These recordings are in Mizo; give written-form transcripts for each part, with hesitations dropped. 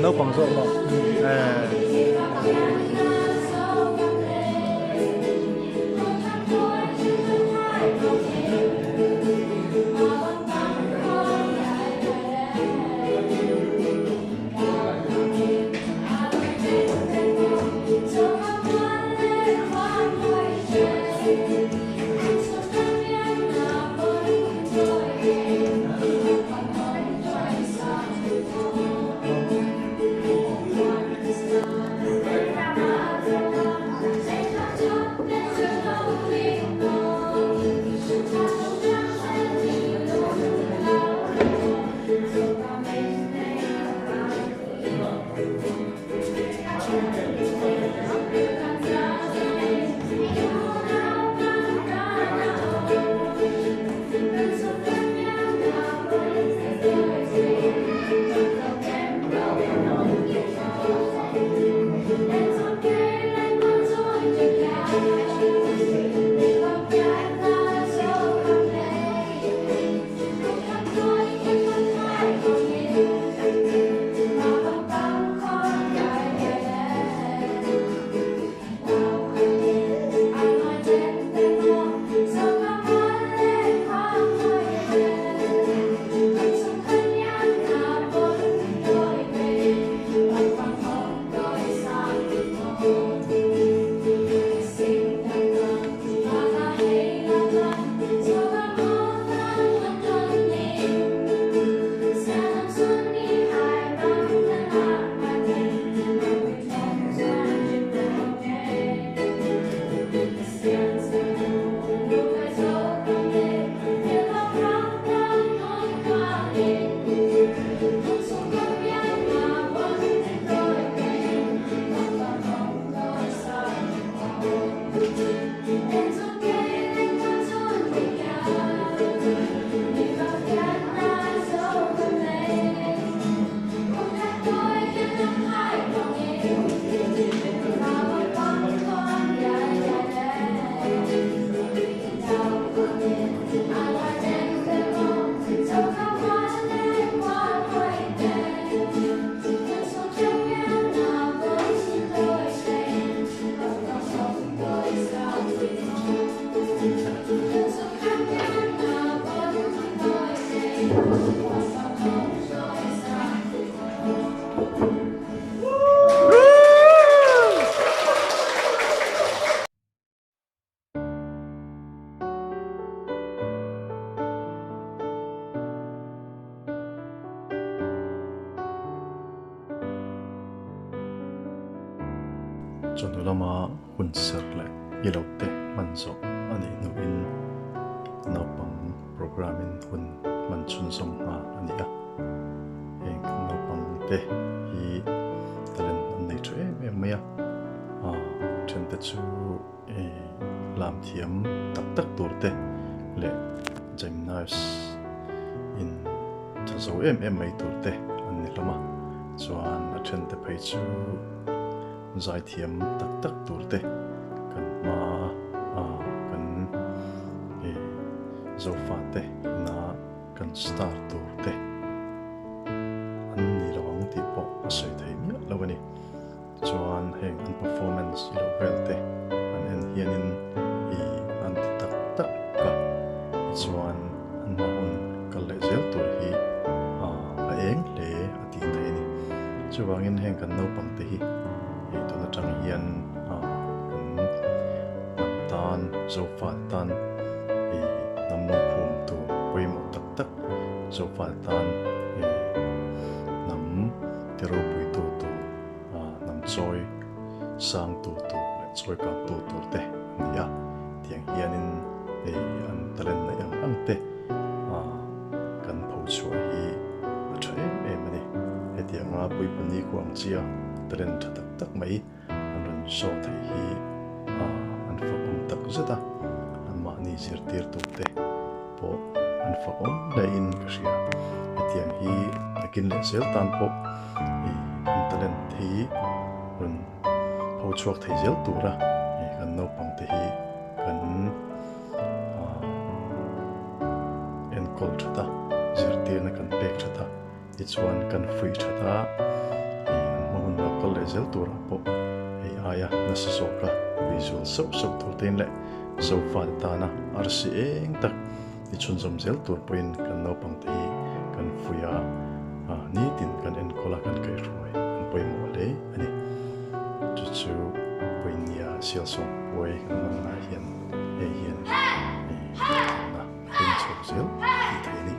naupang zawk maw? Chawhnu lama hun serh leh i lo te hman zawh a nih hnuin naupang programme in hun hman chhunzawm nghal a ni a. Heng naupang te hi talent an nei tha em em mai a, thiante chu lam thiam tak tak tur te leh gymnast in tha zo em em mai tur te an ni hlawm a, chuan a thiante phei chu zai thiam tak tak tur te kan hma a kan zofa te ina kan star tur te an ni lo ang tih pawh a sawi thei miah lo a ni. Chuan heng an performance i loh vel te an en hianin i an ti tak tak a, tichuan an hma hun kal leh zel tur hi a eng hle a tih theih a ni. Chuvangin heng kan naupang te hi hei tun atang hian kan hnam tan, Zofa tan i hnam lungphum tur pawimawh tak tak Zofa tan i hnam ti ropuitu tur hnam chawi sangtu tur leh chawi kangtu tur te an ni a, tiang hianin hei an talent neih ang ang te kan pho chhuah hi a tha em em a ni. Hetianga puipuni khu ang chia talent tha tak tak mai an rawn show theih hi an fakawm tak zet a, anmahni zirtirtu te pawh an fakawm hlein ka hria. Hetiang hi nakin leh zel tan pawh ih an talent hi rawn pho chhuak thei zel tura ih kan naupang te hi kan ah enkawl that a, zirtirna kan pek that a, tichuan kan fuih that a. kal leh zel turah pawh hei aia nasa zawka visual sauh sauh tur tein leh sofa te tana arsi eng tak ni chhunzawm zel tur pawhin kan naupang te hi kan fuih a, nitin kan enkawl a kan kaihhruai an pawimawh hle a ni. Chu chu Pawihnia Sialsawm puai kan hmanna hian hei hian na a keng chhuak zel tih theih a ni.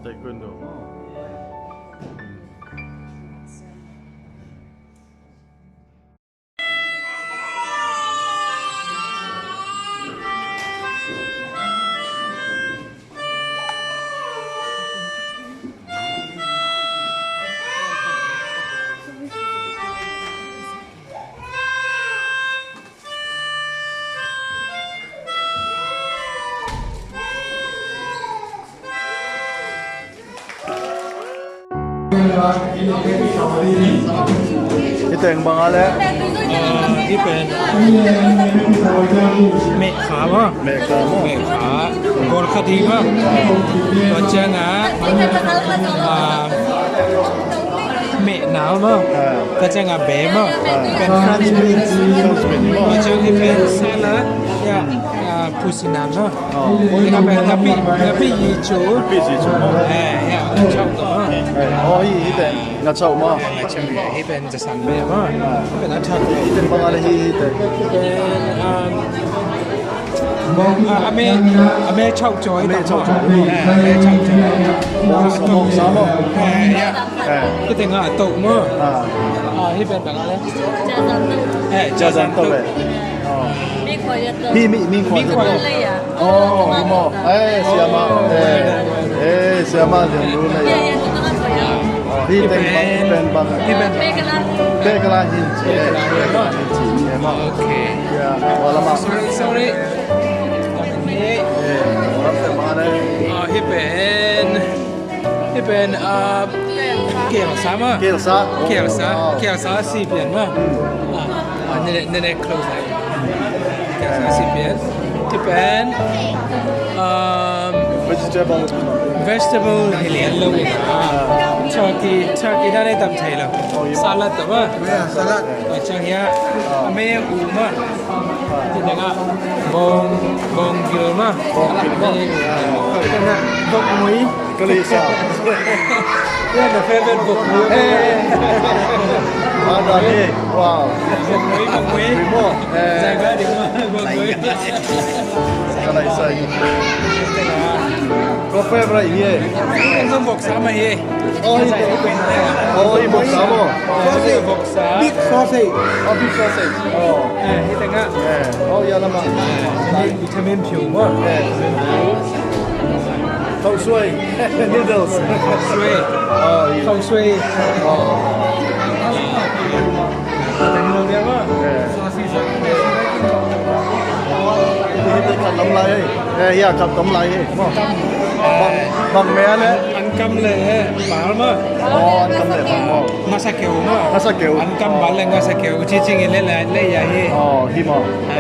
Taekwondo. Iteng banga le Ipen mẹ khá mà mẹ khá mà mẹ khá còn khá đi mà còn chăng á mẹ nào mà ta chăng á bé màเป็น French beans มาเจอที่เป็นซาลาด呀啊普西南嘛，那边那边那边一煮， ปีสีชมพู 哎呀，差不多嘛。 อ๋ออีแต่งาเช่ามา 那前面那边就三边嘛，那边那差不多。 อีแต่บางอะไรอีแต่ เป็นอ่า阿妹阿妹臭嘴，阿妹臭嘴，阿妹臭嘴， มองมองสามม 哎呀， เออ 一定啊毒嘛， อ่า 啊那边白个咧，哎， จาจันโตเลยอ๋อพี่มีมีคนอ๋อมีมอเอ้เสียมาเอ้เอ้เสียมาเรียนรู้เลยอ๋อที่เป็นบางเป็นบาง 那边 เบกลาหินเจเบกลาหินจีเม OK， วอลมา sorry sorry， เอ้รับแต่มาเลย 啊那边那边啊，叫啥嘛？ เกลซา 叫啥？叫啥视频嘛？啊，你你你 close 来，叫啥视频？这边，嗯。 vegetable vegetable 係兩路嘅啊，turkey turkey 那你抌齊啦，沙律咁啊，沙律，我將嘢咩糊嘛，啲大家望望叫嘛，望叫嘛，木梅， กะลีซา 呢個 favorite 木梅， มาดานี่ว้าว 木梅木梅， มีโม่เอ้ 就係嗰點啊，木梅， กะลีซาก็เฟเวอร์อี 咁木沙乜嘢？ โอ้ยโอ้ยบอกสาม 木沙， big sausage อ๋อบิ๊กซอสอ๋อ 誒，呢定啊， เออโอ้ยละมา 維他命票嘛， เออข้าวสวย noodles 水， อ๋อ 口水。 อ๋อ 定路嘅嘛？ เออนี่ติดขัดลำไรเอ้ยอยากขับลำไรบังบังแม่เลย อันกำเลยปา嘛， อ๋ออันกำเลยบังมอ 我食桥嘛，我食桥อันกำ板咧，我食桥，之前嘅咧咧咧又去， อ๋อฮิมอ 诶，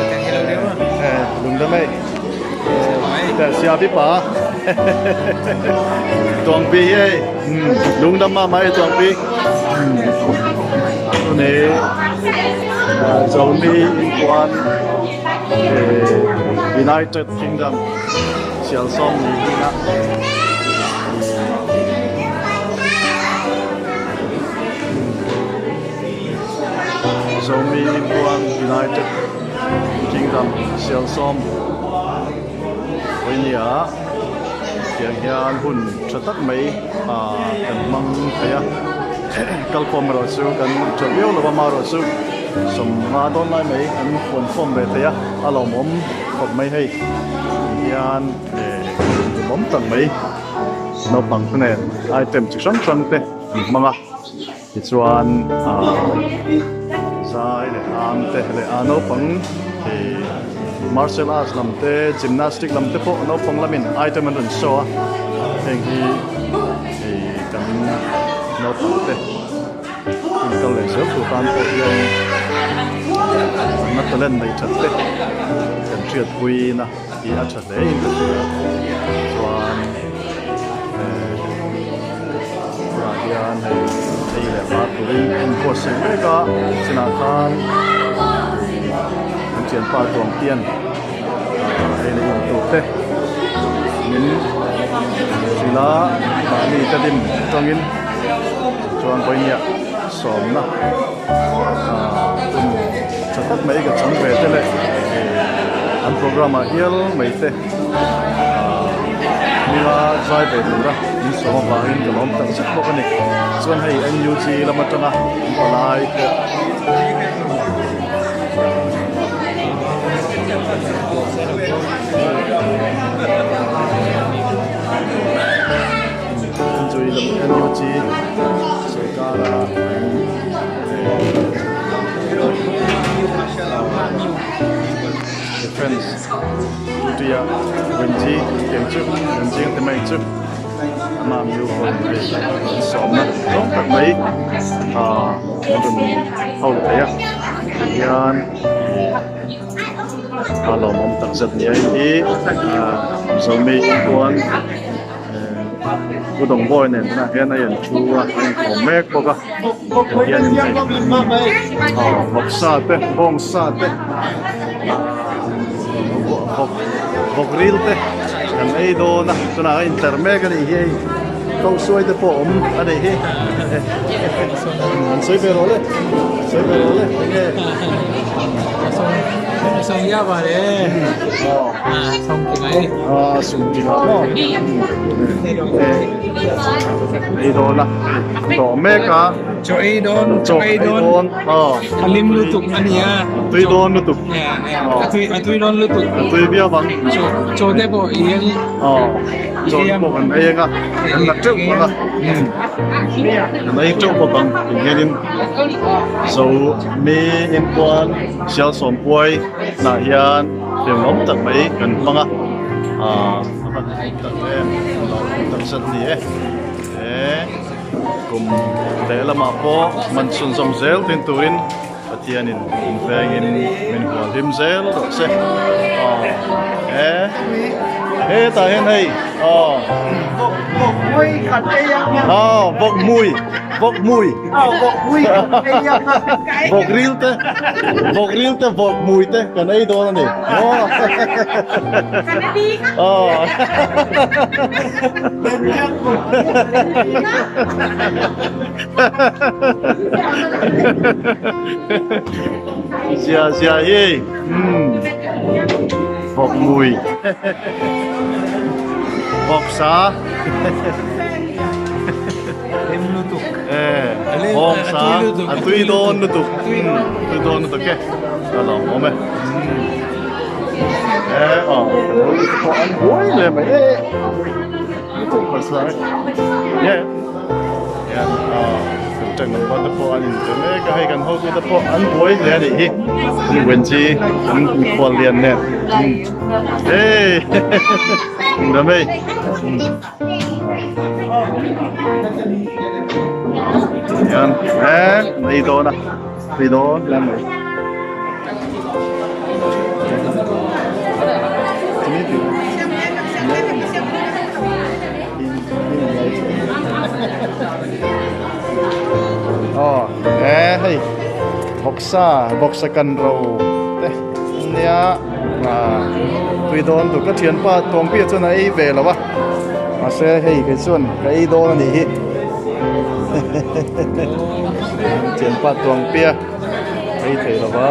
定路嘅嘛， เออลุงได้ไหมแต่เสียพี่ป๋าตวงปีเอ้ลุงดำมาไหมตวงปีตัวนี้โจมีอินกวน United Kingdom เสียซ่อมนี่นะ Zomi Inpuan United Kingdom Sialsawm Vawinia tiang hian hun tha tak mai ah kan hmang thei a kalkhawm erawh chu kan tha viau lo va amaherawh chu sawmnga dawn lai mai an fuan khawm ve thei a, a lawmawm khawp mai hei tihian eh lawmawm tak mai naupang te nen item chi hrang hrang te an hmang a tichuan ah zai leh am te leh a naupang ih martial arts lam te gymnastic lam te pawh naupang lamin item an rawn show a heng hi ih kan naupang te. Hun kal leh zel tur tan pawh hian anna talent nei that te kan hriatpuina hi a tha hle in ka hria chuan eh tunah hian hei ei leh bar turin a inbuatsaih mek a chinah khan an thianpa Tuangtian ei leh in tur te min hrilh a mahni te dim atangin. Chuan vawinia sawmna ah hun tha tak mai ka chang ve te leh an program ah hial mai te ah hminga zai ve tura min sawm avangin ka lawm tak zet bawk a ni. Chuan hei NUG lam atanga an palai pawh. Chui lam NUG sorkara defense duty a Wenji tiang chu Wenji ang ti mai chu ama miu hawn hei an sawmna tlawm tak mai ah an rawn ho thei a tihian a lawmawm takzet ni a hei hi ah Mizomi inpuan. Pu Dawngbawi nen tunah hian a in thu a, a inkawm mek bawk a, hei hian in hei vawksa te bawngsa te vawk vawk ril te kan ei dawn a tunah a intlar mek a nih hi hei kausuai te pawh a awm a nih hi an sawi ve rawh le sawi ve rawh le enge a sum ti lo maw ei dawn a tawh mek a chaw ei dawn chaw ei dawn a lim lutuk a nia tui dawn lutuk a tui a tui dawn lutuk a tui viau ang chaw chaw te pawh i eng chaw te pawh kan ei ang a kan la teuh bawk a kan ei teuh bawk ang tih hianin zo mi inpuan Sialsawmpuai hnah hian hlimawm tak mai kan hmang a aaa a hman tak em a lo awm tak zet ni e he kum lehlamah pawh hman chhunzawm zel tin turin Pathianin in vengin min hual hlim zel rawh se aw he hetah hian hei aw aw vawk mui vawk mui Vawk ril te, vawk ril te, vawk mui te kan ei dawn a ni. Aw. Zia zia hi ei. Vawk mui. Vawk sa. Hlim lutuk. Eh, bawng sa a tui dawn lutuk. Tui dawn lutuk e. A lawmawm e. Eh, aw, kan lo ti pawh an buai le mai e. Lutuk hmasa e. Ye. Hian aw, kan teng lam te pawh an inpe mek a, hei kan hotu te pawh an buai hle a nih hi. An Wenji an mikhual lian nen. Hey, dam hei. Hian eh ei dawn a ei dawn hle mai aw eh hei vawksa vawksa kan ro te nia tui dawn tur ka thianpa Tuangpuia chuan a ei ve lo a. Mahse hei kei chuan ka ei dawn a nih hi thianpa Tuangpuia ei thei lo va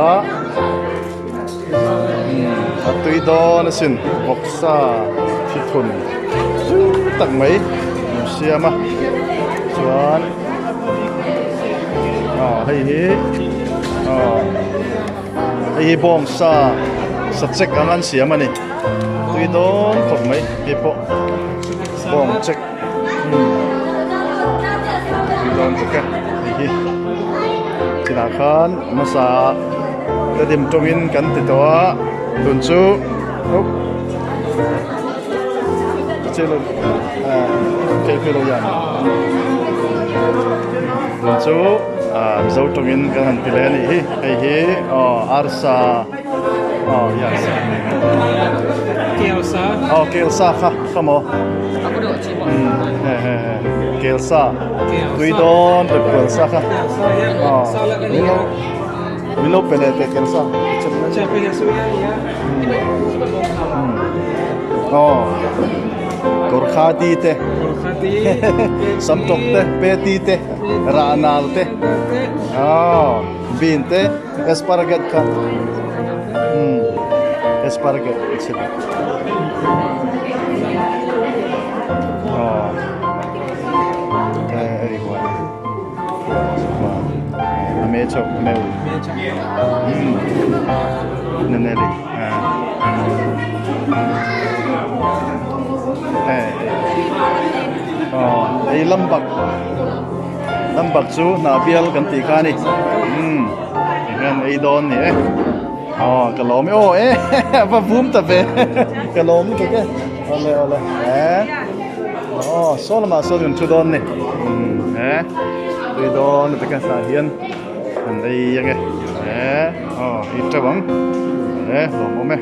a tui dawn asin vawksa thithun tui tak mai an siam a chuan ah hei hi. Aw hei hi bawng sa sa chek ang an siam a ni tui dawn khawp mai hei pawh bawng chek tui dawn bawk e hei hi chinah khan hmasa ka dim tawngin kan ti tawh a tun chu Tun chu Mizo tawngin kan han ti leh a nih hi hei hi aw arsa aw yes aw kelsa kha kha maw kelsa tui dawn tawp kelsa kha aw min lo pe leh teh kelsa. Aw Gorkhadi te Samtawk te Peti te Rahnal te aw bean te asparagus kha umm asparagus etc aw eh a me chauh a me umm. Hei lambak lambak chu hnah bial kan tih kha a ni umm hian ei dawn ni e aw ka lawm e aw e a va vum ta ve ka lawm lutuk e awle awle e aw saw lamah sawn kan thu dawn ni umm e tui dawn lutuk e tah hian. An ei ange e aw ei teuh ang e lawmawm e.